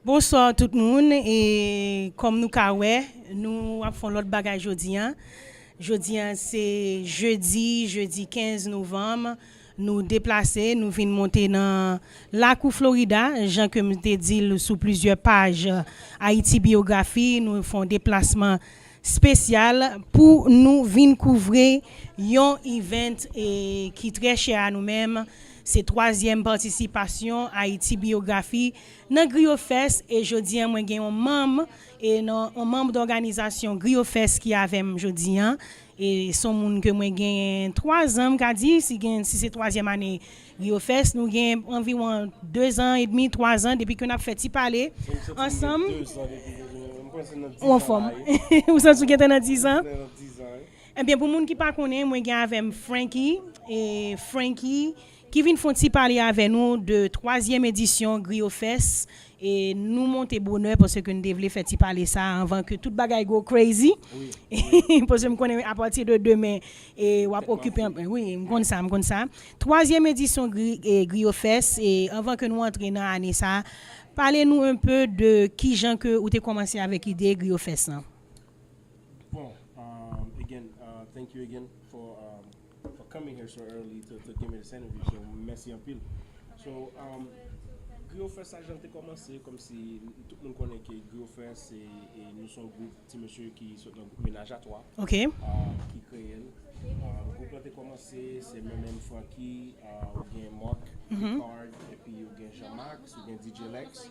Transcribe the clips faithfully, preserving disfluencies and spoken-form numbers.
Bonswa tout moun, e kòm nou ka wè, nou ap fè yon lòt bagay jodi a. Jodi a se jedi, jedi kenz novanm, nou deplase, nou vin monte nan lakou Florida, jan ke m te di l sou plizyè paj Haiti Biographie, nou fè yon deplasman espesyal pou nou vin kouvri yon event, e, ki trè chè a nou menm. Se twazyèm patisipasyon Haiti Biographie nan Griyo Fest, e jodi a mwen gen yon manm, e nan yon manm dòganizasyon Griyo Fest ki avè m jodi a. E se yon moun ke mwen gen twa zan, m ka di, si gen, si se twazyèm ane Griyo Fest, nou gen anviwon de zan edmi, twa zan depi ke n ap fè ti pale ansanm. Ou anfòm. Ou santi w gentan nan diz an? Ebyen, pou moun ki pa konnen, mwen gen avè m Francky, e Francky ki vin fè yon ti pale avè nou de twazyèm edisyon Griyo Fest. E nou monte bonè paske n te vle fè ti pale sa anvan ke tout bagay go crazy. Paske m konnen apati de demen, e w ap okipe anpil. Wi, m konn sa, m konn sa. Twazyèm edisyon Gri-, e, Griyo Fest, e anvan ke nou antre nan ane sa, pale nou un peu de kijan ke ou te kòmanse avèk ide Griyo Fest lan. Bon, um, again, uh, thank you again for, um, for coming here so early to, to give me this interview. So, mèsi anpil. So, um, Griyo Fest sa jan te kòmanse, kòmsi tout moun konnen ke Griyo Fest se, e, nou se yon gwoup ti mesye ki sot nan gwoup Menaj a Twa, Ok. uh, ki kreye l. Uh, gwoup lan te kòmanse, se mwen menm Francky, uh, ou gen Mark Picard, epi ou gen Jean Max, ou gen D J Lex,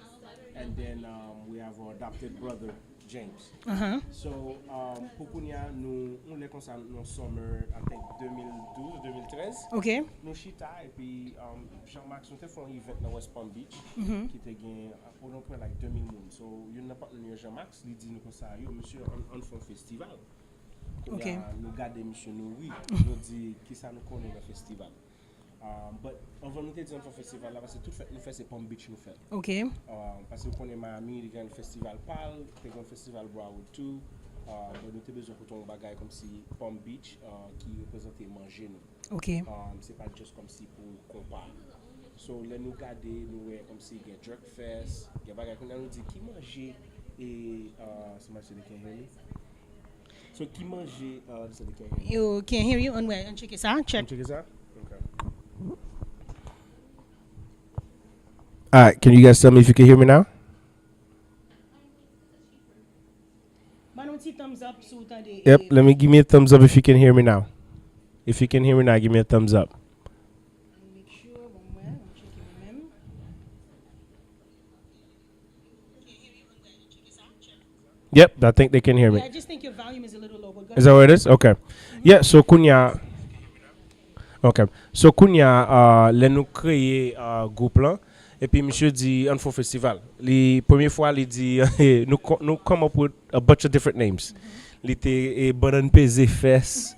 and then, um, we have our adopted brother, James. So, um, pou kounye a, nou, yon lè konsa, nan summer, I think, de mil douz, de mil trèz, Ok. nou chita, epi, um, Jean Max, nou te fè yon event nan West Palm Beach, ki te gen, o non prè, like, de mil moun. So, youn nan patnè nou yo, Jean Max, li di nou konsa, yo, mesye, ann, ann fè yon festival. Kounye a, nou gade misye, nou ri, nou di, kisa nou konnen nan festival? Um, but anvan nou te di ann fè festival la, paske tout fèt nou fè se Palm Beach nou fè l. Ok. Um, paske ou konnen Miami, li gen festival pa l, te gen festival Broward tou. Uh, but nou te bezwen pote yon bagay kòmsi Palm Beach, uh, ki reprezante manje nou. Ok. Um, se pa just kòmsi pou konpa. So, lè nou gade, nou wè kòmsi gen Jerk Fest, gen bagay, kounye a nou di ki manje, e, uh, somebody say they can't hear me. So, ki manje, uh, they say they can't hear me. You can hear you. Ann wè, ann tcheke sa. Check. Ann tcheke sa? Ok. All right, can you guys tell me if you can hear me now? Ban nou ti thumbs up si w tande. Yep, let me, give me a thumbs up if you can hear me now. If you can hear me now, give me a thumbs up. Make sure, bon, mwen, mwen tcheke mwen menm. Yep, I think they can hear me. Yeah, I just think your volume is a little low, but go Is that where it is? Okay. Yeah, so kounye a, okay. So kounye a, uh, lè nou kreye, uh, gwoup lan, epi misye di ann fè yon festival. Li, premye fwa, li di, nou, co- nou come up with a bunch of different names. Li te, e, Bannann Peze Fest,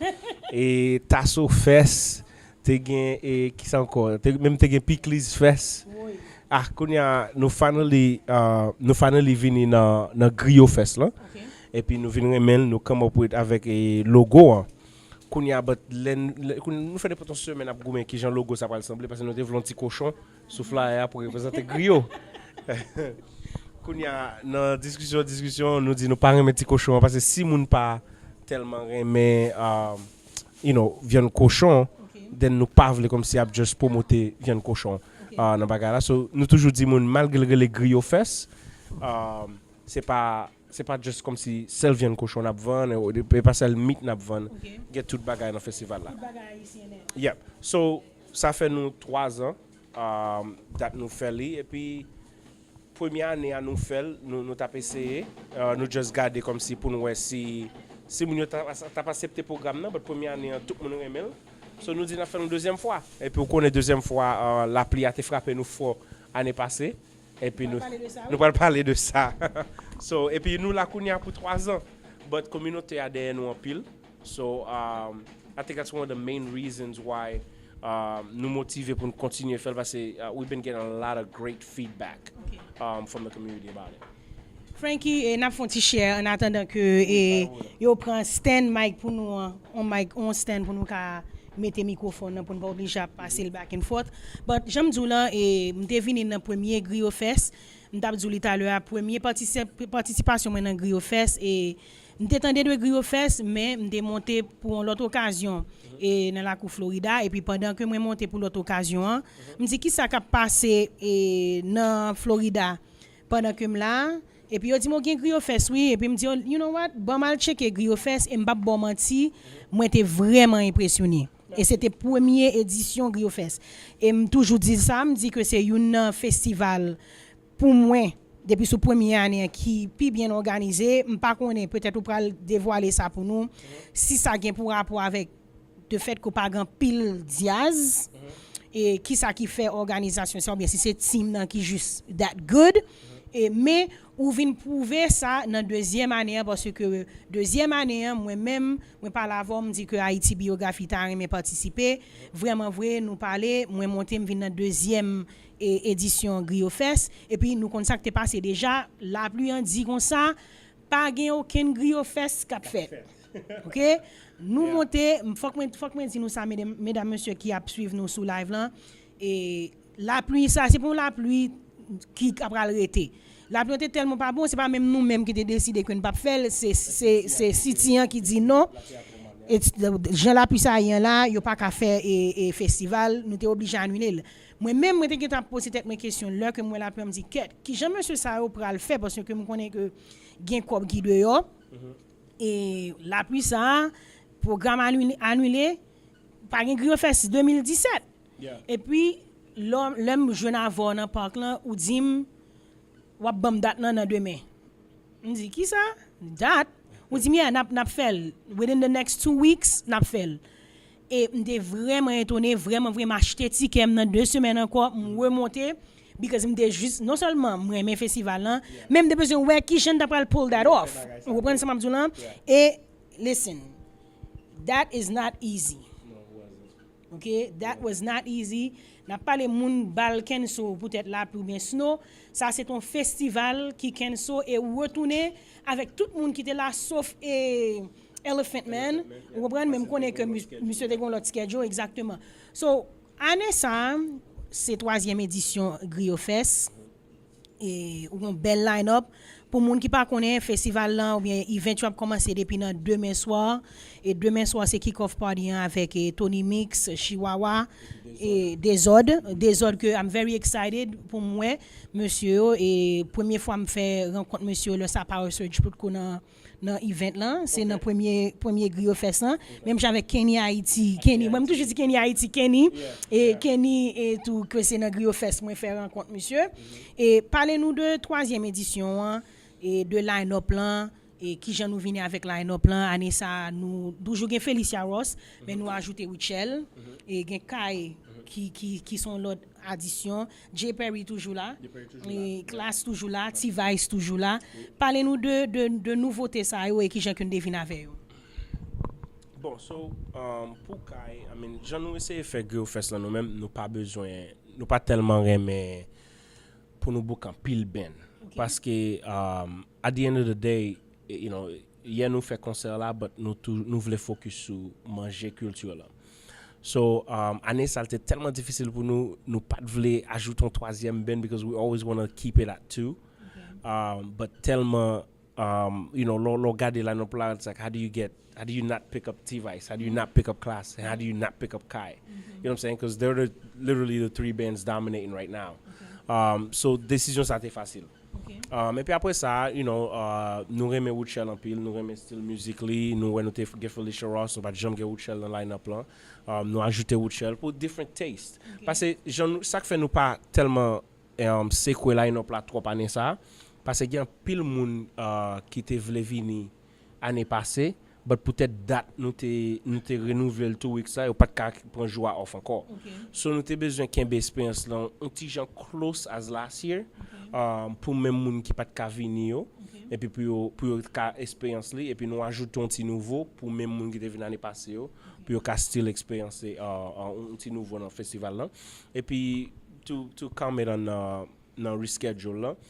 e, Taso Fest, te gen, e, kisa ankò? Te, menm te gen Pikliz Fest. Ah, kounye a, nou finally, uh, nou finally vini nan, nan Griyo Fest lan. Epi nou vin renmen l, nou come up with avèk, e, logo an. Kounye a, but lè n- lè- kounye- nou fè nenpòt yon semèn ap goumen kijan logo sa pral sanble, paske nou te vle yon ti kochon sou flyer a pou reprezante Griyo. Kounye a, nan diskisyon, diskisyon, nou di nou pa renmen ti kochon an, paske si moun pa tèlman renmen, um, you know, vyann kochon, then nou pa vle kòmsi ap just pwomote vyann kochon, uh, nan bagay la. So, nou toujou di moun, malgre l rele Griyo Fest, um, se pa, se pa just kòmsi sèl vyann kochon n ap vann, e, e pa sèl meat n ap vann. Gen tout bagay nan festival la. Tout bagay ayisyen nèt. Yep. So, sa fè nou twa zan, um, dat nou fè li, epi premye ane a nou fè l, nou, nou t ap eseye, uh, nou just gade kòmsi pou nou wè si, si moun yo t ap, t ap aksepte pwogram nan, but premye ane an, tout moun renmen l. So, nou di n ap fè l yon dezyèm fwa. Epi ou konnen dezyèm fwa, uh, lapli a te frape nou fò ane pase. Epi nou, nou pral pale de sa. So, epi nou la kounye a pou twa zan. But kominote a dèyè nou anpil. So, um, I think that's one of the main reasons why, um, nou motive pou n kontinye fè l, paske, uh, we've been getting a lot of great feedback, um, from the community about it. Francky, e, n ap fè yon ti share an atandan ke, e, yo pran stand mic pou nou an, on mic, on stand pou nou ka mete mikwofòn nan pou n pa oblije ap pase l back and forth. But jan m di w lan, e, m te vini nan premye Griyo Fest. M t ap di w li talè a, premye patisip- patisipasyon mwen nan Griyo Fest, e m te tande de Griyo Fest, men m te monte pou yon lòt okazyon, e nan lakou Florida. Epi pandan ke mwen monte pou lòt okazyon an, m di kisa k ap pase, e nan Florida pandan ke m la. Epi yo di m, "O, gen Griyo Fest, wi." Epi m di yo, "You know what? Ban m al tcheke Griyo Fest." E m p ap ba w manti, mwen te vrèman enpresyone. E se te premye edisyon Griyo Fest. E m toujou di sa, m di ke se youn nan festival pou mwen, depi sou premye ane an, ki pi byen òganize. M pa konnen, petèt ou pral devwale sa pou nou, si sa gen pou rapò avèk de fèt ke w pa gen anpil dyaz, e kisa ki fè òganizasyon sa, oubyen si se team nan ki jis that good. E, men, ou vin pwouve sa nan dezyèm ane an, paske dezyèm ane an, mwen menm, mwen pale avè w, m di ke Ayiti Biyografi ta renmen patisipe. Vrèman vre, nou pale, mwen monte, m vin nan dezyèm, e, edisyon Griyo Fest. Epi, nou konn sa k te pase deja, lapli an di konsa, pa gen okenn Griyo Fest k ap fèt. Oke? Nou monte, m- fòk mwen, fòk mwen di nou sa, medam, medam, mesye ki ap swiv nou sou live lan. E lapli sa, se pa yon lapli ki ap pral rete. Lapli an te tèlman pa bon, se pa menm nou menm ki te deside ke n p ap fè l, se, se, se City an ki di non. E t- jan lapli sa ye an la, yo pa ka fè e, e festival, nou te oblije anile l. Mwen menm, mwen te gentan ap poze tèt mwen kesyon, lè ke m wè lapli an, m di, "Kèt, kijan mesye sa yo pral fè?" Paske m konnen ke gen kòb ki deyò. E lapli sa a, pwogram anile, anile, pa gen Griyo Fest de mil disèt. Epi, lè, lè m jwenn avè w nan park lan, ou di m, "W ap ban m dat lan nan demen." M di, "Kisa? Dat?" Ou di m, "Yeah, n ap, n ap fè l. Within the next two weeks, n ap fè l." E m te vrèman etone, vrèman vre, m achte tikè m nan de semèn ankò, m remonte, because m te jis, non sèlman m renmen festival lan, men m te bezwen wè kijan n ta pral pull that off. Ou konprann sa m ap di w lan? E, listen, that is not easy. Ok, that was not easy. N ap pale moun ba l kenso poutèt lapli oubyen snow. Sa se t on festival ki kenso e ou retounen avèk tout moun ki te la, sof e Elephant Man. Ou konprann? Men m konnen ke mis- misye te gen yon lòt schedule, egzakteman. So, ane sa a, se twazyèm edisyon Griyo Fest. E ou gen yon bèl line-up. Pou moun ki pa konnen, festival lan oubyen event yo ap kòmanse depi nan demen swa. E demen swa, se kick-off party an avèk e, Tony Mix, Chihuahua, e Dezòd. Dezòd ke I'm very excited pou m wè mesye yo. E premye fwa m fè rankont mesye yo, lè sa Power Surge potko nan, nan event lan. Se nan premye, premye Griyo Fest lan. Menm jan avèk Kenny Haiti. Kenny, mwen m toujou di Kenny Haiti, Kenny. E Kenny e tou ke se nan Griyo Fest mwen fè rankont misye. E pale nou de twazyèm edisyon an, e de line-up lan, e kijan nou vini avèk line-up lan. Ane sa a, nou toujou gen Felicia Ross, men nou ajoute Rutshelle, e gen Kay ki, ki, ki se yon lòt adisyon. Jay Perry toujou la, e Klass toujou la, T-Vice toujou la. Pale nou de, de, de nouvote sa yo e kijan ke n te vin avè yo. Bon, so, um, pou Kay, I mean, jan nou eseye fè Griyo Fest lan nou menm, nou pa bezwen, nou pa tèlman renmen pou nou book anpil band. Paske, um, at the end of the day, you know, yè nou fè konsè la, but nou, tou, nou vle focus sou manje kilti lan. So, um, ane sa, l te tèlman difisil pou nou, nou pa t vle ajoute yon twazyèm band because we always wanna keep it at two. Um, but tèlman, um, you know, lè w gade line-up la, it's like, how do you get, how do you not pick up T-Vice? How do you not pick up Klass? And how do you not pick up Kay? You know what I'm saying? Because they're the, literally the three bands dominating right now. Um, so, desizyon sa te fasil. Um, epi apre sa, you know, uh, nou renmen Rutshelle anpil, nou renmen stil mizik li, nou wè nou te gen Felicia Ross, nou pa t janm gen Rutshelle nan line-up lan. Um, nou ajoute Rutshelle pou different taste. Paske jan nou, sa k fè nou pa tèlman um, sekwe line-up la twòp ane sa, paske gen anpil moun uh, ki te vle vini ane pase, but poutèt dat nou te, nou te renouvle l two weeks la, yo pa t ka pran jou a off ankò. So nou te bezwen kenbe eksperyans lan yon ti jan close as last year, um, pou menm moun ki pa t ka vini yo, epi pou yo, pou yo ka eksperyans li, epi nou ajoute yon ti nouvo pou menm moun ki te vin ane pase yo, pou yo ka still eksperyans uh, uh, yon ti nouvo nan festival lan. Epi to, to comment on uh, nan reschedule lan.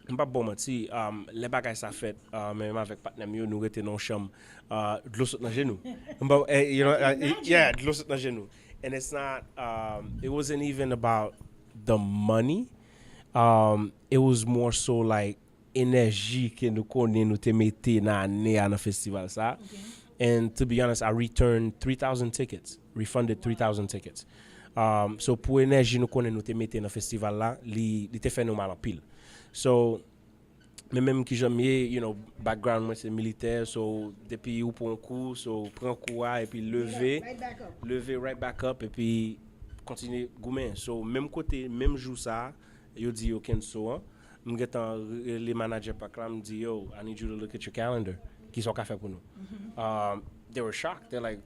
M p ap ba w manti, um, lè bagay sa fèt, uh, menm avèk patnè m yo, nou rete nan yon chanm, uh, dlo sot nan je nou. M pa, eh, you know, uh, yeah, dlo sot nan je nou. And it's not, um, it wasn't even about the money. Um, it was more so like enèji ke nou konnen nou te mete nan ane a nan festival sa. And to be honest, I returned three thousand tickets, refunded three thousand tickets. Um, so pou enèji nou konnen nou te mete nan festival la, li, li te fè nou mal anpil. So, men menm kijan m ye, you know, background mwen se militè, so depi ou pran kou, so pran kou a, epi leve, leve right back up, epi kontinye goumen. So, menm kote, menm jou sa, yo di yo cancel an, m gentan rele manager park la, m di, yo, I need you to look at your calendar. Kisa w ka fè pou nou? Um, they were shocked. They're like,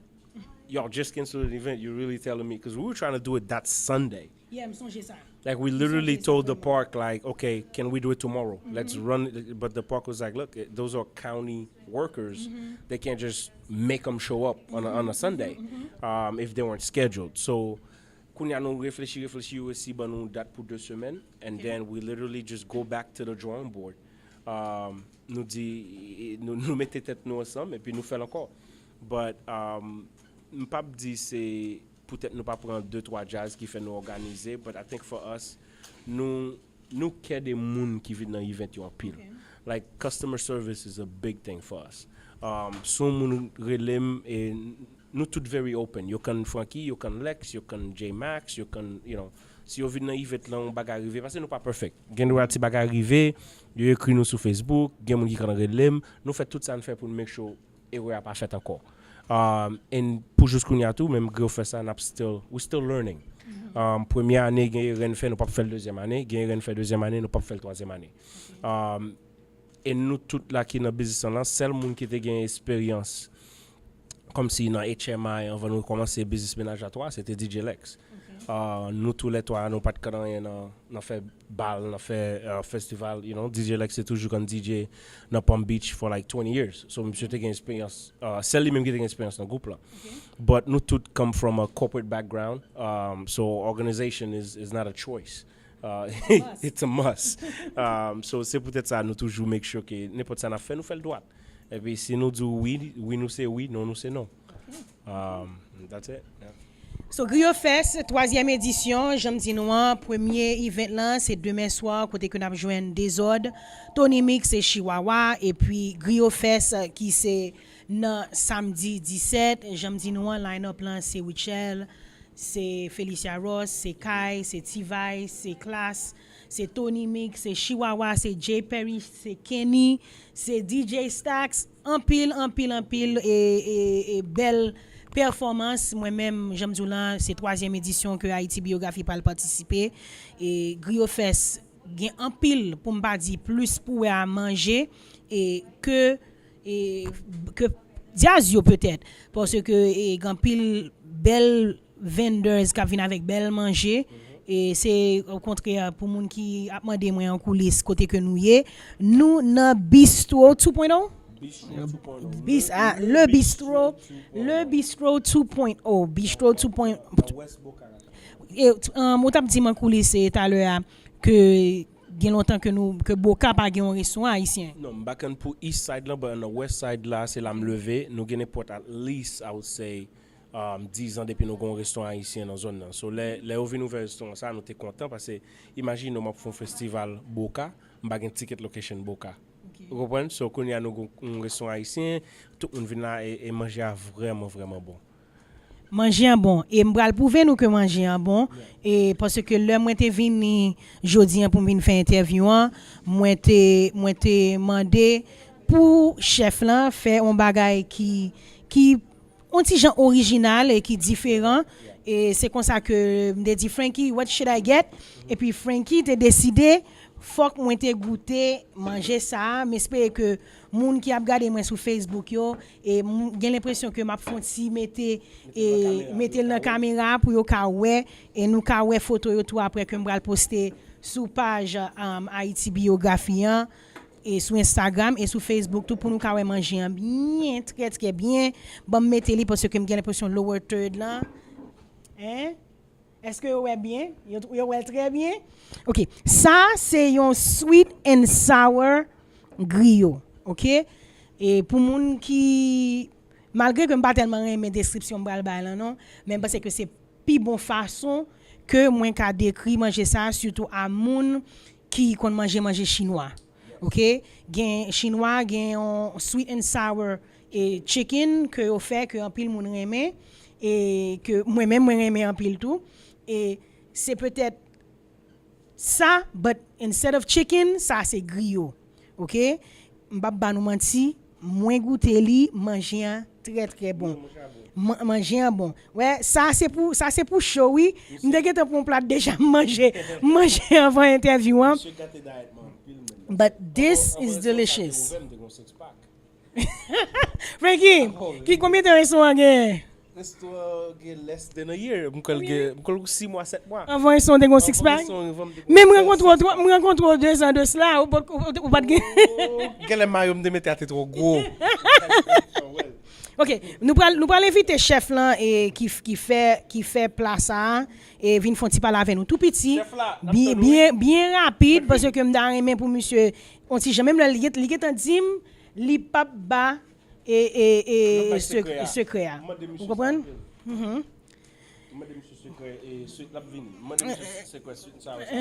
y'all just canceled an event. You're really telling me? Because we were trying to do it that Sunday. Yeah, m sonje sa. Like, we literally told the park, like, okay, can we do it tomorrow? Let's run it. But the park was like, look, eh, those are county workers. They can't just make them show up on a, on a Sunday, um, if they weren't scheduled. So, kounye a nou reflechi, reflechi, yo resi ban nou dat pou de semèn, and then we literally just go back to the drawing board. Um, nou di, nou, nou mete tèt nou ansanm, epi nou fè l ankò. But, um, m p ap di se poutèt nou pa pran de twa djaz ki fè nou òganize, but I think for us, nou, nou kè de moun ki vin nan event yo anpil. Like, customer service is a big thing for us. Um, si yon moun rele m, e nou tout very open. Yo konn Francky, yo konn Lex, yo konn J-Max, yo konn, you know, si yo vin nan event lan, yon bagay rive, paske nou pa perfect. Gen dwa ti bagay rive, yo ekri nou sou Facebook, gen moun ki konn rele m, nou fè tout sa n fè pou n make sure erè a pa fèt ankò. Um, and pou jous kounye a tou, menm Griyo Fest sa, n ap still, we still learning. Um, premye ane, gen erè n fè, nou p ap fè l dezyèm ane, gen erè n fè dezyèm ane, nou p ap fè l twazyèm ane. Um, e nou tout la ki nan biznis lan, sèl moun ki te gen esperyans kòmsi nan H M I anvan nou kòmanse biznis Menaj a Twa, se te D J Lex. Uh, nou toulètwa, nou pa t konn anyen nan, nan fè bal, nan fè, uh, festival, you know, D J Lex te toujou konn D J nan Palm Beach for like twenty years. So, misye te gen esperyans, uh, sèl li menm ki te gen esperyans nan gwoup la. But nou tout come from a corporate background, um, so organization is, is not a choice. Uh, it's a must. Um, so, se poutèt sa, nou toujou make sure ke nenpòt sa n ap fè, nou fè l dwat. Epi, si nou di w wi, wi nou se wi, non nou se non. Um, that's it. Yeah. So, Griyo Fest, twazyèm edisyon, jan m di nou an, premye event lan, se demen swa, kote ke n ap jwenn Dezòd, Tony Mix e Chihuahua, epi Griyo Fest, ki se nan samdi disèt, jan m di nou an, line-up lan, se Rutshelle, se Felicia Ross, se Kay, se T-Vice, se Klass, se Tony Mix, se Chihuahua, se Jay Perry, se Kenny, se D J Stax, anpil, anpil, anpil, e, e, e bèl pèfòmans. Mwen menm, jan m di w lan, se twazyèm edisyon ke Haiti Biographie pral patisipe. E Griyo Fest gen anpil, pou m pa di plis, pou wè a manje, e ke, e ke djaz yo petèt. Paske, e, gen anpil bèl vendors k ap vin avèk bèl manje. E se okontrè pou moun ki ap mande mwen an koulis kote ke nou ye. Nou nan Bistro two point oh? Bis, ah, le Bistro, le Bistro two point oh, Bistro two point oh. E, um, ou t ap di m an koulis, e, talè a, ke gen lontan ke nou, ke Boca pa gen yon restoran ayisyen. Non, m pa konn pou East Side lan, but nan West Side la, se la m leve. Nou gen nenpòt at least, I would say, um, dizan depi nou gen yon restoran ayisyen nan zòn nan. So, lè, lè yo vin ouvè restoran sa, nou te kontan, paske imajine w, m ap fè yon festival Boca, m pa gen ticket location Boca. Ou konprann? So, kounye a nou gen yon restoran ayisyen, tout moun vin la, e, e manje a vrèman, vrèman bon. Manje an bon. E m pral pwouve nou ke manje an bon. E paske lè mwen te vini jodi an pou m vin fè entèvyou an, mwen te, mwen te mande pou chèf lan fè yon bagay ki, ki yon ti jan orijinal e ki diferan. E se konsa ke m te di Francky, "What should I get?" Epi Francky te deside, fòk mwen te goute manje sa a. M espere ke moun ki ap gade mwen sou Facebook yo, e m gen lenpresyon ke m ap fè yon ti mete, e mete l nan kamera pou yo ka wè, e nou ka wè foto yo tou apre ke m pral poste sou paj, um, Haiti Biographie an, e sou Instagram, e sou Facebook tou, pou nou ka wè manje an byen, trè, trè byen. Ban m mete li paske m gen lenpresyon lower third lan. Hein? Èske yo wè byen? Yo, yo wè l trè byen? Ok. Sa, se yon sweet and sour griyo. Ok? E pou moun ki, malgre ke m pa tèlman renmen deskripsyon m pral bay lan non, men m panse ke se pi bon fason ke mwen ka dekri manje sa, sitou a moun ki konn manje manje chinwa. Ok? Gen chinwa, gen yon sweet and sour e chicken ke yo fè, ke anpil moun renmen, e ke mwen menm mwen renmen anpil tou. E se petèt sa, but instead of chicken, sa se griyo. Ok? M p ap ba nou manti, mwen goute li, manje an trè trè bon. Man- manje an bon. Wè, sa se pou, sa se pou show wi. M te gentan pran yon plat deja, m manje, m manje anvan entèvyou an. But this is delicious. Frankie, ki konbyen tan restoran an genyen? Restoran gen less than a year. M kwè l gen, m kwè l sis mwa, sèt mwa. Anvan restoran te gen yon six pack? Men m rankontre w, m rankontre w de zan de sila, ou pa t, ou pa t gen. Genlè mayo m te mete a te twò gwo. Ok, nou pral, nou pral envite chèf lan e ki, ki fè, ki fè pla sa a, e vin fè yon ti pale avè nou tou piti, byen, byen, byen rapid, paske m ta renmen pou misye, yon ti jan, menm lè li, li gentan di m, li p ap ba e, e, e, sekrè a. Ou konprann? Mhm. Mande misye sekrè e sweet l ap vini. Mande misye sekrè sweet and sour sa.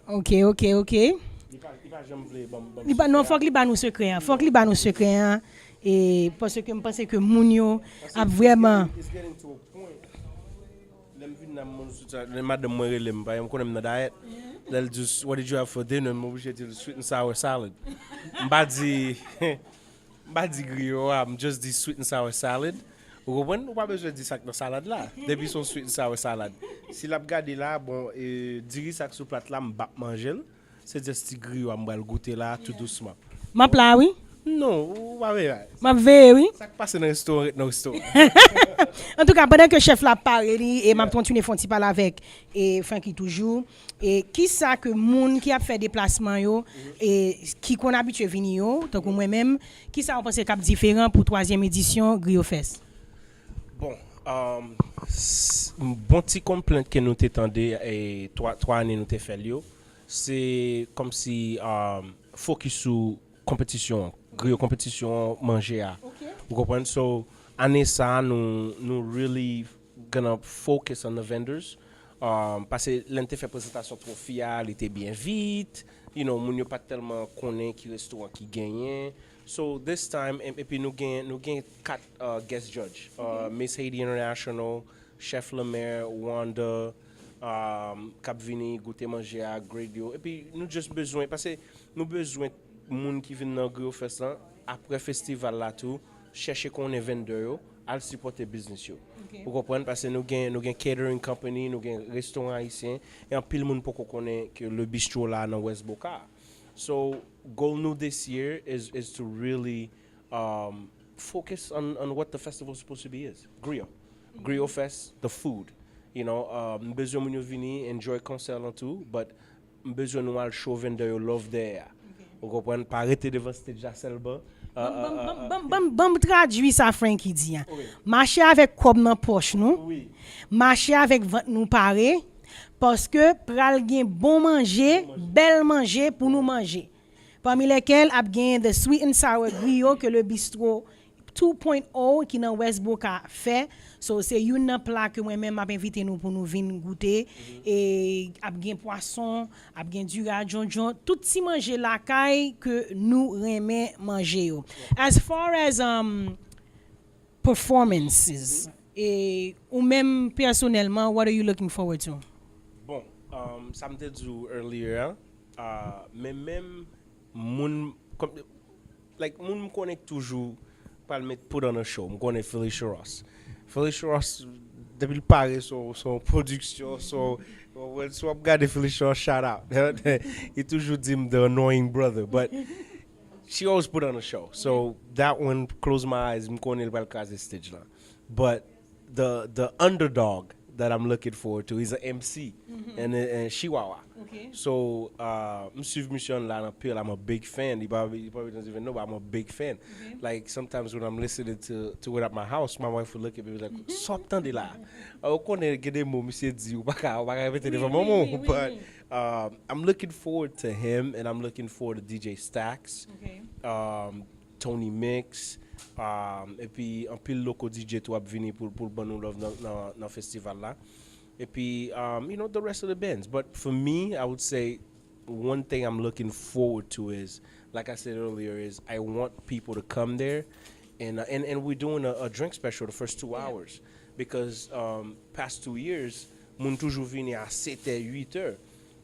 Ok, ok, ok. Li pa, li pa janm vle ban m, ban m sekrè a. Non, fòk li ba nou sekrè an. Fòk li ba nou sekrè an. E paske m panse ke moun yo ap vrèman. Lè m vin nan moun sou sa, lè madanm mwen rele m, pa m konnen m nan dayèt. Lè l di, "What did you have for dinner?" M oblije di l sweet and sour salad. M pa di, m pa di griyo a, m just di sweet and sour salad. Ou konprann? Ou pa bezwen di sa k nan salad la. Depi se yon sweet and sour salad. Si l ap gade la, bon, e, diri sa k sou plat la, m p ap manje l. Se just ti griyo a m pral goute la, tou dousman. M ap la, wi. Non, ou pa veye. M ap veye, wi. Sa k pase nan restoran, ret nan restoran. Antouka, pandan ke chèf la ap pare li, e m ap kontinye fè yon ti pale avèk e Francky toujou. E kisa ke moun ki ap fè deplasman yo, e ki konn abitye vini yo, tankou mwen menm, kisa w panse k ap diferan pou twazyèm edisyon Griyo Fest? Bon, um, s- bon ti konplent ke nou te tande e twa, twa ane nou te fè l yo, se kòmsi, um, fokis sou konpetisyon an, griyo konpetisyon manje a. Ou konprann? So, ane sa a, nou, nou really gonna focus on the vendors. Um, paske lè n te fè prezantasyon twofi a, li te byen vit. You know, moun yo pa t tèlman konnen ki restoran ki genyen. So, this time, e- epi nou gen, nou gen kat, uh, guest judge. Uh, Miss Haiti International, Chef Lemaire, Wanda, um, k ap vini goute manje a, grade yo. Epi nou just bezwen, paske nou bezwen moun ki vin nan Griyo Fest lan, apre festival la tou, chèche konnen vendè yo, al sipòte biznis yo. Ou konprann? Paske nou gen, nou gen catering company, nou gen restoran ayisyen, e anpil moun poko konnen ke Le Bistro la nan West Boca. So, goal nou this year is, is to really, um, focus on, on what the festival is supposed to be is. Griyo. Griyo Fest, the food. You know, um, m bezwen moun yo vini, enjoy konsè lan tou, but m bezwen nou al show vendè yo love dèyè a. Ou konprann? Pa rete devan stage la sèlman. Ban m tradui sa Francky di a. Mache avèk kòb nan pòch nou. Mache avèk vant nou pare. Paske pral gen bon manje, bèl manje pou nou manje. Pami lèkèl ap gen the sweet and sour griyo ke Le Bistro two point oh ki nan West Boca fè. So, se youn nan pla ke mwen menm m ap envite nou pou nou vin goute. E ap gen pwason, ap gen diri a djondjon, tout ti manje lakay ke nou renmen manje yo. As far as, um, performances, e ou menm pèsonèlman, what are you looking forward to? Bon, um, sa m te di w earlier a, uh, men menm moun, kòm, like, moun m konnen k toujou pral met put on a show. M konnen Felicia Ross. Felicia Ross, depi l pare sou, sou pwodiksyon, sou, si w ap gade Felicia Ross, shout out. Li toujou di m the annoying brother, but she always put on a show. So that one, close my eyes, m konnen l pral kraze stage la. But the, the underdog, that I'm looking forward to. He's an M C and, and Chihuahua. Okay. So, uh, m swiv misye online anpil. I'm a big fan. He probably, he probably doesn't even know, but I'm a big fan. Like, sometimes when I'm listening to, to it at my house, my wife will look at me like, "Sa w ap tande la?" Ou konnen gen de mo misye di, ou pa ka, ou pa ka repete devan manman w. But um, I'm looking forward to him and I'm looking forward to D J Stacks, Okay. um, Tony Mix, um, epi anpil local D J tou ap vini pou, pou ban nou love nan, nan, nan festival la. Epi, um, you know, the rest of the bands. But for me, I would say one thing I'm looking forward to is, like I said earlier, is I want people to come there, and uh, and, and we're doing a, a drink special the first two hours because um, past two years, moun toujou vini a sèt è, uit è.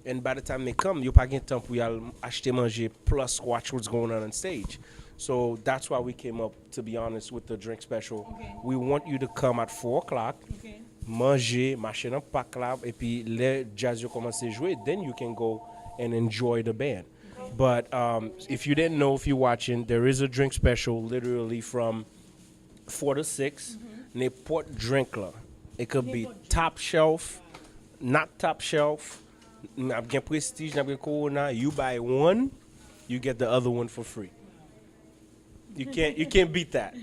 And by the time they come, yo pa gen tan pou y al achte manje plus watch what's going on on stage. So that's why we came up, to be honest, with the drink special. Okay. We want you to come at four o'clock, Okay. manje, mache nan pak la, epi lè jazz yo kòmanse jwe, then you can go and enjoy the band. But um, if you didn't know, if you're watching, there is a drink special literally from four to six. Nenpòt drink la. It could be top shelf, not top shelf. N ap gen Prestige, n ap gen Corona. You buy one, you get the other one for free. You can't, you can't beat that.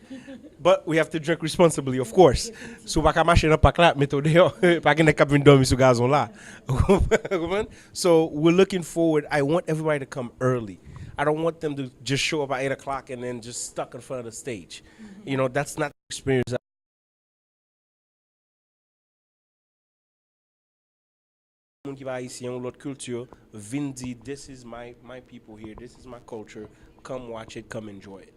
But we have to drink responsibly, of course. So w pa ka mache nan pak la, mete w deyò. Pa gen nèg k ap vin dòmi sou gazon la. Ou konprann? So we're looking forward. I want everybody to come early. I don't want them to just show up at eight o'clock and then just stuck in front of the stage. You know, that's not the experience. Moun ki pa ayisyen, yon lòt kilti, vin di, "This is my, my people here, this is my culture, come watch it, come enjoy it."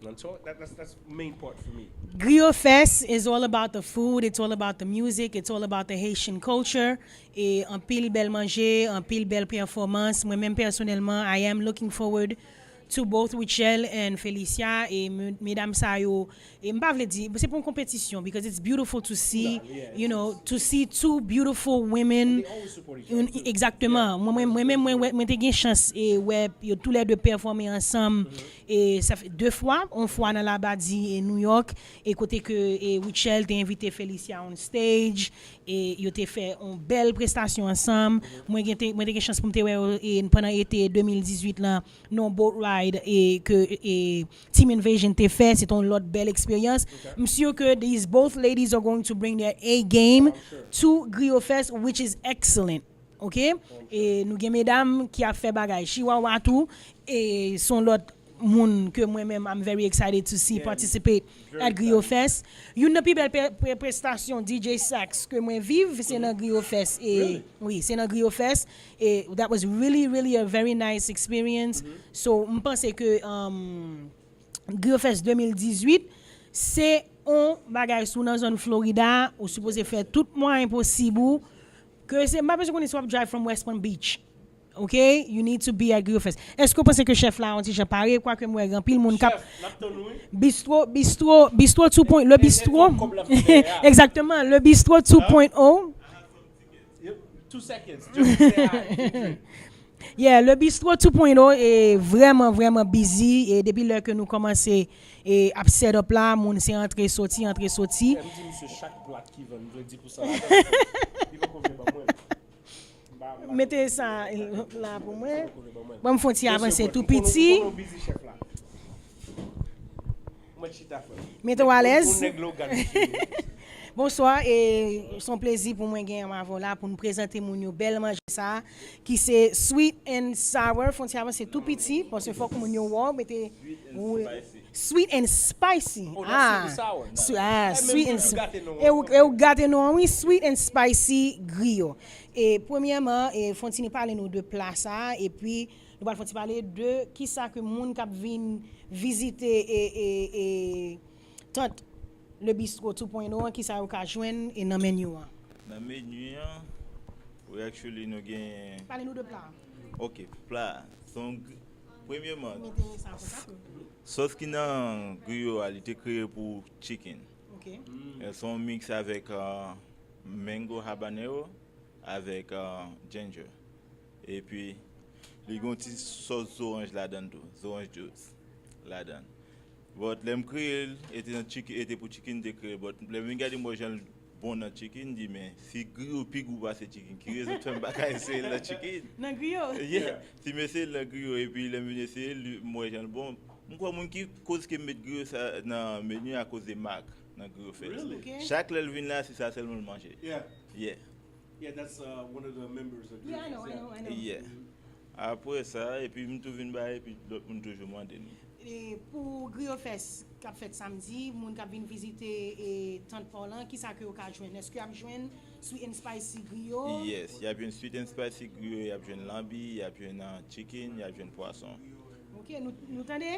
And so that, that's, that's main part for me. Griot Fest is all about the food, it's all about the music, it's all about the Haitian culture. E anpil bèl manje, anpil bèl pèfòmans. Mwen menm pèsonèlman, I am looking forward to both Rutshelle and Felicia. E me- medam sa yo, e m pa vle di, se pa yon konpetisyon, because it's beautiful to see, you know, to see two beautiful women. Egzakteman. Mwen, mwen, mwen, mwen, mwen, mwen te gen chans e wè yo toulède pèfòme ansanm. E sa fè de fwa, yon fwa nan Labadi e New York, e kote ke e Rutshelle te envite Felicia on stage, e yo te fè yon bèl prestasyon ansanm. Mwen gen te, mwen te gen chans pou m te wè yo e pandan ete de mil dizuit lan, nan boat ride e ke e Team Invasion te fè, se te yon lòt bèl eksperyans. M si ke these both ladies are going to bring their A game to Griot Fest, which is excellent. Ok? E nou gen medam ki ap fè bagay. Chihuahua tou, e se yon lòt moun ke mwen menm, I'm very excited to see participate at Griot Fest. Youn nan pi bèl pe- pe- prestasyon D J Sax ke mwen viv, se nan Griot Fest. E, wi, se nan Griot Fest. E that was really, really a very nice experience. So, m panse ke um, Griot Fest de mil dizuit, se yon bagay si w nan zòn Florida, ou sipoze fè tout mwayen posib ou. Ke se, m pa bezwen konnen si w ap drive from West Palm Beach. Ok? You need to be at Griot Fest. Èske w panse ke chèf la yon ti jan pare? Kwake m wè gen anpil moun k ap. Bistro, bistro, bistro two point, le bistro. Egzakteman, le bistro two point oh. Two seconds. Just say hi. Yeah, le bistro two point oh e vrèman, vrèman busy. E depi lè ke nou kòmanse e ap set up la, moun se antre soti, antre soti. M di misye chak plat ki vann, m dwe di pou sa. Li poko vle ban mwen. Mete sa la pou mwen. Ban m fè yon ti avanse tou piti. Mete w alèz. Bonswa, e se yon plezi pou mwen genyen avè w la pou n prezante moun yo bèl manje sa a, ki se sweet and sour. Fè yon ti avanse tou piti, paske fòk moun yo wè w, mete. Sweet and spicy. Ah, sweet and spicy. E ou gate non an, wi, sweet and spicy griyo. E premyèman, e fè yon ti pale nou de pla sa a, epi nou pral fè yon ti pale de kisa ke moun k ap vin vizite e, e, e tant Le Bistro two point oh an, kisa yo ka jwenn e nan menu an. Nan menu an, we actually nou gen. Pale nou de pla. Ok, pla. Son, premyèman, Mete sa konsa. Sòs ki nan griyo a, li te kreye pou chicken. Ok. Se yon mix avèk uh, mango habanero avèk uh, ginger. Epi li gen yon ti sòs zoranj ladan tou, zoranj juice ladan. But lè m kreye l, e te nan chicken, e te pou chicken m te kreye l. But lè m vin gade m wè jan l bon nan chicken, m di, men si griyo pi gou pase chicken, ki rezon fè m pa ka eseye l nan chicken? Nan griyo. Yeah. Si m eseye l nan griyo, epi lè m vin eseye l, m wè jan l bon. M kwè moun ki koz ke m met griyo sa nan meni akoz de Mark nan griyo fest. Really? Okay. Chak lè l vin la, se sa sèlman l manje. Yeah. Yeah. Yeah, that's uh, one of the members of Yeah, I know, I know, I know. Yeah. Apre sa, epi m tou vin bay, epi lòt moun toujou mande nou. E pou Griyo Fest k ap fèt samdi, moun k ap vin vizite e tant pa w lan, kisa ke yo ka jwenn? Èske y ap jwenn sweet and spicy griyo? Yes, y ap jwenn sweet and spicy griyo, y ap jwenn lambi, y ap jwenn uh, chicken, y ap jwenn pwason. Ok, nou, nou tande?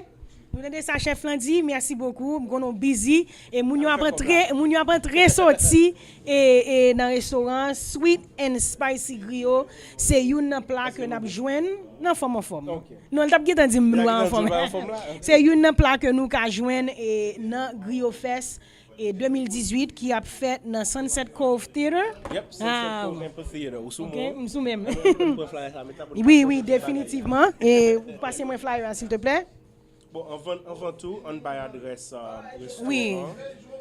Nou tande sa chèf lan di, mèsi bokou, m konnen w busy, e moun yo ap antre, moun yo ap antre soti e, e nan restoran an, sweet and spicy griyo, se youn nan pla ke n ap jwenn nan fòm anfòm. Ok. Non, l t ap gentan di m L lwa gentan anfòm. di m anfòm la? Se youn nan pla ke nou ka jwenn e nan Griyo Fest e de mil dizuit ki ap fèt nan Sunset Cove Theater. Yep, Sunset Ah. Cove Amphitheater. Ou sou Ok, mwen? m sou menm. Mwen pran flyer sa, men ta pou Wi, nou wi, pase definitivman. E ou pase mwen flyer an, silteplè. Bon, anvan, anvan tou, ann bay adrès uh, restoran Wi.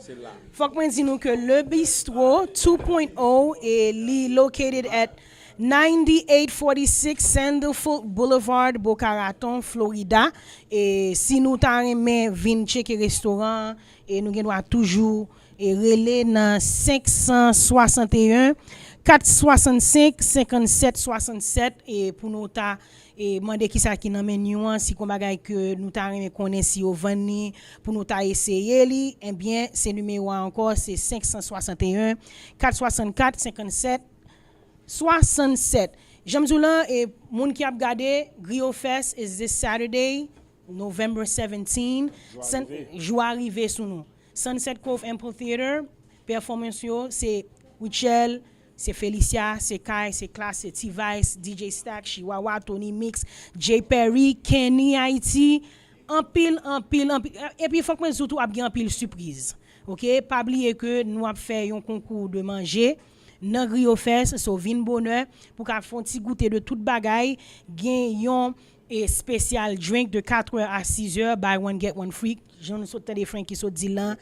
Se la. Fòk mwen di nou ke Le Bistro two point oh e li located at ninety-eight forty-six Sandalwood Boulevard, Boca Raton, Florida. E si nou ta renmen vin tcheke restoran an, e nou gen dwa toujou e rele nan senk san swasanteyen, kat swasann senk, senkannsèt swasannsèt, e pou nou ta e mande kisa ki nan meni an, si gon bagay ke nou ta renmen konnen si yo vann li, pou nou ta eseye li, ebyen, se nimewo a ankò, se senk san swasanteyen, kat swasannkat, senkannsèt, swasannsèt. Jan m di w lan, e moun ki ap gade, Griyo Fest is this Saturday, November seventeen. San- Jou a rive sou nou. Sunset Cove Amphitheater, performance yo, se Rutshelle, se Felicia, se Kai, se Klass, se T-Vice, D J Stack, Chihuahua, Tony Mix, Jay Perry, Kenny Haiti, anpil, anpil, anpil. Epi fòk mwen di w tou ap gen anpil sipriz. Ok, pa bliye ke nou ap fè yon konkou de manje nan Griyo Fest, so vin bonè pou ka fè yon ti goute de tout bagay, gen yon e special drink de quatre heures à six heures, buy one get one free, jan nou sot tande Frankie sot di lan,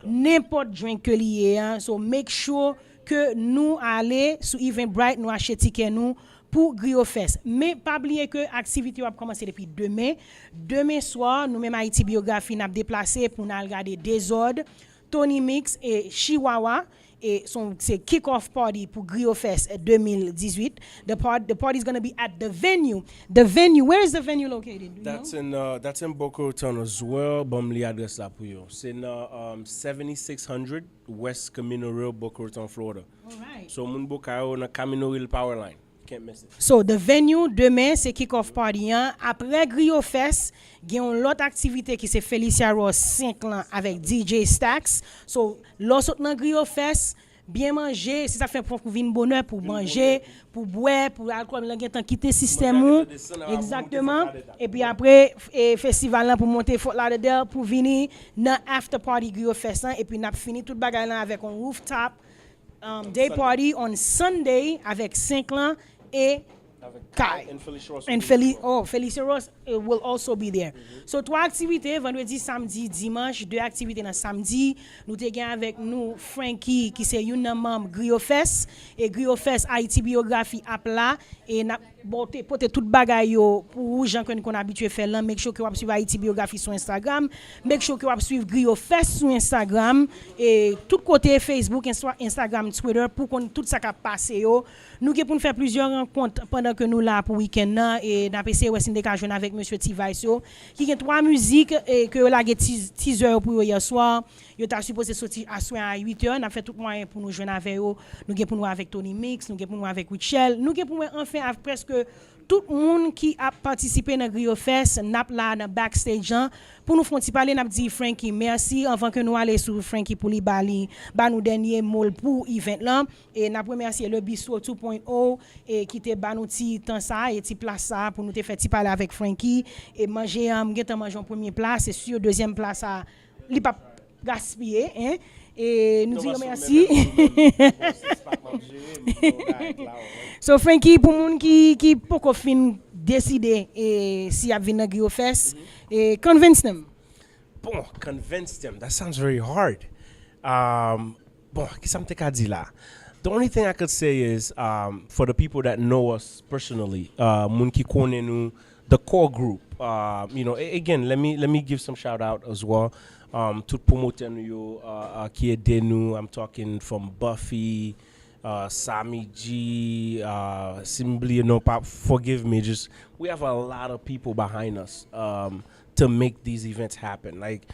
nenpòt drink ke li ye an, so make sure ke nou ale sou Eventbrite, nou achte tikè nou pou Griyo Fest. Men pa bliye ke aktivite yo ap kòmanse depi demen. Demen swa, nou menm Ayiti Biyografi n ap deplase pou n al gade Dezòd, Tony Mix e Chihuahua. E se kick off party pou Griyo Fest de mil dizuit. The, part, the party is gonna be at the venue. The venue, where is the venue located? Do you That's know? in uh, that's in Boca Raton as well. Ban m li adrès la pou yo. Se nan um, seventy-six hundred West Camino Real, Boca Raton, Florida. All right. So moun Boca yo nan Camino Real Power Line. Can't miss it. So, the venue, demen, se kick off party an. Apre Griyo Fest, gen yon lòt aktivite ki se Felicia Ross senk lan avèk D J Stax. So, lè w sot nan Griyo Fest, byen manje, se sa k fè fòk ou vin bonè pou manje, pou bwè, pou alkòl lan gentan kite sistèm ou. Egzakteman. Epi apre, e, festival lan pou monte Fort Lauderdale, pou vini nan after party Griyo Fest lan. Epi n ap fini tout bagay lan avèk yon rooftop um, day party on Sunday avèk senk lan e Kai. And Felicia Ross. And Feli oh, Felicia Ross uh, will also be there. So, twa aktivite, vandredi, samdi, dimanch, de aktivite nan samdi. Nou te gen avèk nou Frankie, ki se youn nan manm Griyo Fest. E Griyo Fest Haiti Biyografi ap la. E n ap pote, pote tout bagay yo pou ou, jan ke n konn abitye fè lan. Make sure ke w ap swiv Haiti Biyografi sou Instagram. Make sure ke w ap swiv Griyo Fest sou Instagram. E tout kote, Facebook, Insta- Instagram, Twitter, pou konn tout sa k ap pase yo. Nou gen pou n fè plizyè rankont pandan ke nou la pou wikenn nan, e n ap eseye wè si n te ka jwenn avèk mesye T-Vice yo, ki gen twa mizik e ke yo lage ti- teaser yo pou yo yè swa. Yo ta sipoze soti aswè a uit è, n ap fè tout mwayen pou nou jwenn avè yo. Nou gen pou n wè avèk Tony Mix, nou gen pou n wè avèk Rutshelle, nou gen pou n wè anfen avèk prèske tout moun ki ap patisipe nan Griyo Fest. N ap la nan backstage an pou nou fè yon ti pale, n ap di Frankie mèsi anvan ke nou ale sou Frankie pou li ba li, ba nou dènye mo l pou event lan. E n ap remèsye Le Bistro two point oh e ki te ba nou ti tan sa e ti plas sa pou nou te fè ti pale avèk Frankie. E manje an, m gentan manje yon premye pla, se si dezyèm pla sa li p ap gaspiye, hein? E nou di yo mèsi. So Frankie, pou moun ki, ki poko fin deside e si y ap vin nan Griyo Fest, e convince them. Bon, convince them. That sounds very hard. Um, Bon, kisa m te ka di la? The only thing I could say is, um, for the people that know us personally, uh, moun ki konnen nou, the core group. Uh, you know, a- again, let me let me give some shout out as well. Um, tout pwomotè nou yo uh, uh, ki ede nou. I'm talking from Buffy, uh, Sami G, uh, si m bliye non pa, forgive me. Just we have a lot of people behind us um, to make these events happen. Like,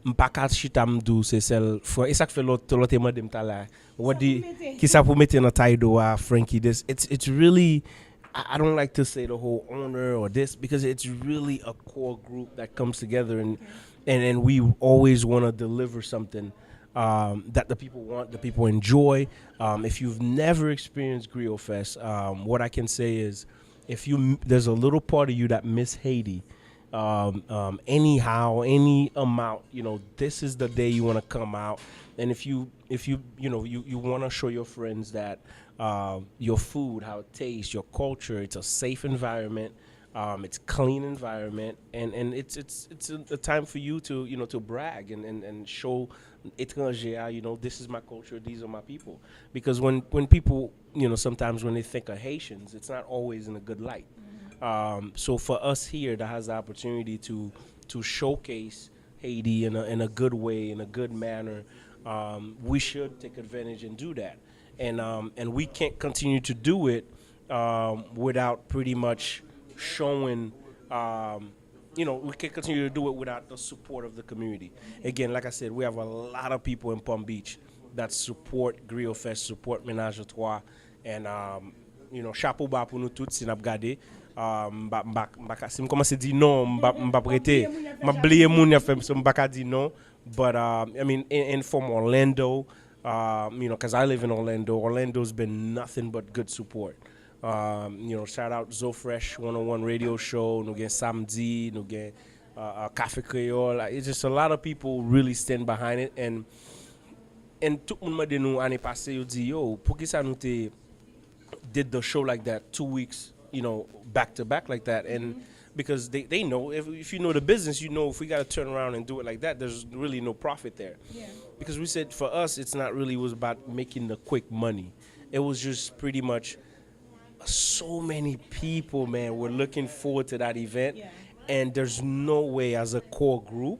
m pa ka chita m di w se sèl Fran-, e sa k fè lòt lòt te mande m talè. What do you, kisa pou mete nan Tido a, Frankie? This, it's it's really, I, I don't like to say the whole owner or this because it's really a core group that comes together and and and we always want to deliver something um, that the people want, the people enjoy. Um, if you've never experienced Griot Fest, um, what I can say is, if you there's a little part of you that miss Haiti, um, um, anyhow, any amount, you know, this is the day you want to come out. And if you if you you know you, you want to show your friends that uh, your food, how it tastes, your culture, it's a safe environment. Um, it's clean environment, and and it's it's it's a, a time for you to you know to brag and and and show etranje, ah, you know, this is my culture, these are my people. Because when when people you know sometimes when they think of Haitians, it's not always in a good light. Um, so for us here that has the opportunity to to showcase Haiti in a in a good way, in a good manner, um, we should take advantage and do that. And um, and we can't continue to do it um, without pretty much showing, um, you know, we can continue to do it without the support of the community. Again, like I said, we have a lot of people in Palm Beach that support Griot Fest, support Ménage à Trois, and um, you know, chapeau bas pou nou tout si n ap gade. Um, m pa- m pa- m pa ka- si m kòmanse di non, m pa- m p ap rete. M ap bliye moun y ap fè m, so m pa ka di non. But um, I mean, in, in from Orlando, um, you know, because I live in Orlando. Orlando's been nothing but good support. Um, you know, shout out Zo Fresh one oh one Radio Show. Nou gen Samdi, nou gen uh, uh, Cafe Creole. It's just a lot of people really stand behind it, and and tout moun mande nou ane pase, yo di yo, poukisa nou te did the show like that two weeks, you know, back to back like that, and because they, they know if, if you know the business, you know if we got to turn around and do it like that, there's really no profit there. Because we said for us, it's not really, it was about making the quick money. It was just pretty much so many people, man, were looking forward to that event, and there's no way as a core group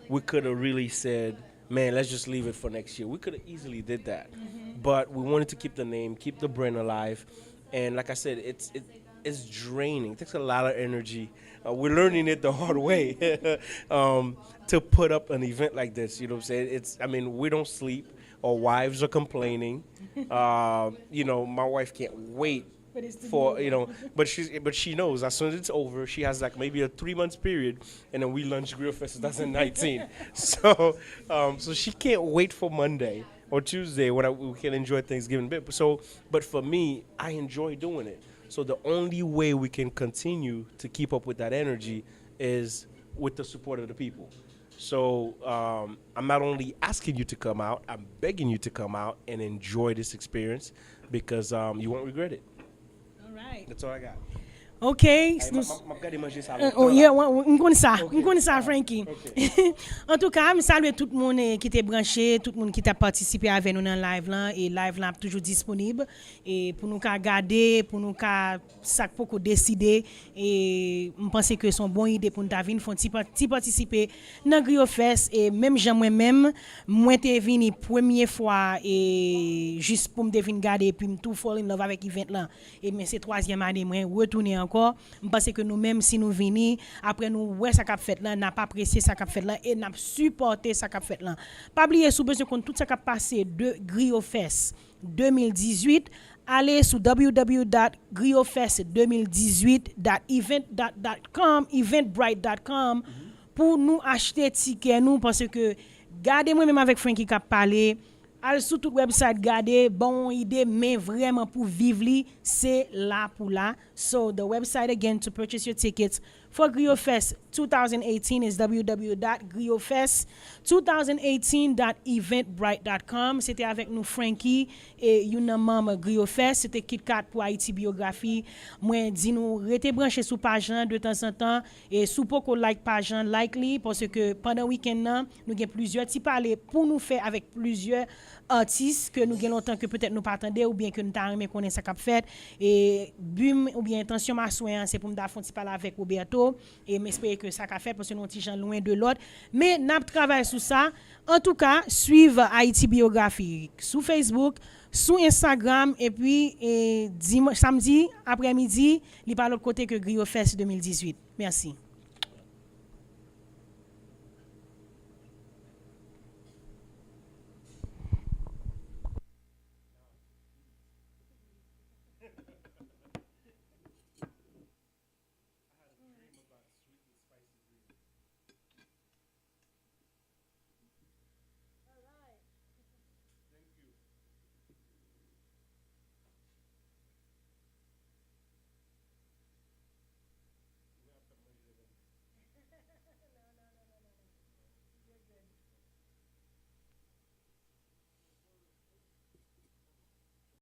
we could have really said, man, let's just leave it for next year. We could have easily did that, but we wanted to keep the name, keep the brand alive, and like I said, it's it, it's draining. It takes a lot of energy. Uh, we're learning it the hard way um, to put up an event like this. You know what I'm saying? It's I mean, we don't sleep. Our wives are complaining. Uh, you know, my wife can't wait for you know, but she's but she knows as soon as it's over, she has like maybe a three months period, and then we launch Griot Fest twenty nineteen. So, um, so she can't wait for Monday or Tuesday when I, we can enjoy Thanksgiving. But so, but for me, I enjoy doing it. So the only way we can continue to keep up with that energy is with the support of the people. So um, I'm not only asking you to come out, I'm begging you to come out and enjoy this experience because um, you won't regret it. Alright. That's all I got. Ok. M ap gade manje sa Oh, yeah, m konn sa. M konn sa, Frankie. Antouka, m salye tout moun eh, ki te branche, tout moun ki t ap patisipe avè nou nan live lan. E live lan ap toujou disponib. E pou nou ka gade, pou nou ka sa k poko deside, e m panse ke se yon bon ide pou n ta vin fè yon ti pa- ti patisipe nan Griot Fest. E menm jan mwen menm, mwen te vini premye fwa e jis pou m te vin gade epi m tou fall in love avèk event lan. E men se twazyèm ane mwen retounen ankò. M panse ke nou menm si nou vini, apre nou wè sa k ap fèt lan, n ap apresye sa k ap fèt lan e n ap sipòte sa k ap fèt lan. Pa bliye si w bezwen konn tout sa k ap pase de Griot Fest de mil dizuit, ale sou www.griotfest de mil dizuit dot event dot com, eventbrite dot com pou nou achte tikè nou, paske gade mwen menm avèk Frankie k ap pale, al sou tout website gade, ban w yon ide, men vrèman pou viv li, se la pou la. So the website again to purchase your tickets for Griot Fest two thousand eighteen is w w w dot griot fest two thousand eighteen dot eventbrite dot com. Se te avèk nou Frankie, e youn nan manm Griot Fest. Se te Kit Kat pou Haïti Biographie. Mwen di nou rete branche sou paj lan de tanzantan. E si w poko like paj lan, like li, paske pandan wikenn nan, nou gen plizyè ti pale pou nou fè avèk plizyè atis ke nou gen lontan ke petèt nou pa tande oubyen ke nou ta renmen konnen sa k ap fèt. E bi m oubyen entansyon m aswè an, se pou m ta fè yon ti pale avèk Roberto. E m espere ke sa ka fèt, paske nou yon ti jan lwen de lòt. Men n ap travay sou sa. Antouka, swiv Haïti Biographie sou Facebook, sou Instagram, epi e, dimanch, samdi aprèmidi, li pa lòt kote ke Griot Fest de mil dizuit. Mèsi.